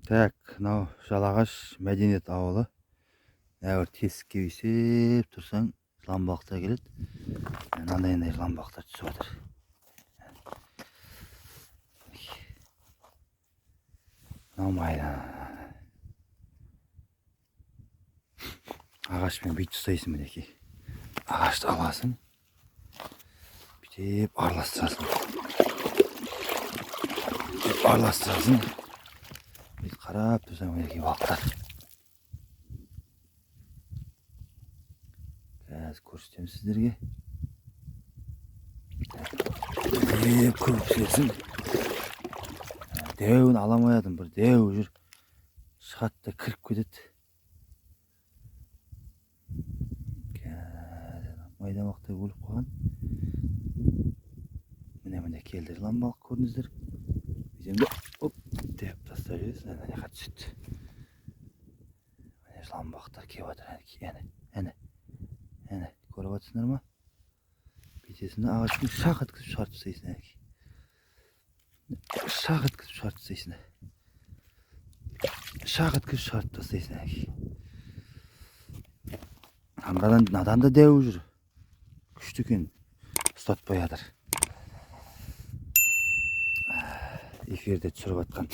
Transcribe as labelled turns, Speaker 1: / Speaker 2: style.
Speaker 1: Так, мынау Жалағаш Мәдениет ауылы. Мына бір тесікке бүйтіп тұрсаң, жылан балықтар келеді. Мынандай мынандай жылан балықтар түсіп жатыр. Мынау майда. Ағашпен бүйтіп ұстайсың, мінекей. Ағашты аласың, бүйтіп араластырасың. Бүйтіп араластырасың. Бүйтіп қарап тұрсаң, мінекей балықтар. Қазір көрсетемін сіздерге. Деп көп пісесің. Дәуін ала алмай жатырмын, бір дәу жүр. Шығады да кіріп кетеді. Қазір майда балықтар өліп қалған. Міне, міне келді жылан балық, көрдіңіздер. Бүйтемін де, оп, деп тастап жібересің, ана жаққа түседі. Міне жылан балықтар келіп жатыр, әне, әне, әне, көріп жатсыңдар ма? Бүйтесің де ағашпен шақ еткізіп шығарып тастайсың, әне. Шақ еткізіп шығарып тастайсың. Шақ еткізіп шығарып тастайсың, әне. Мынадан, мынадан да дәу жүр. Күшті екен, ұстатпай жатыр. Эфирде түсіріп жатқан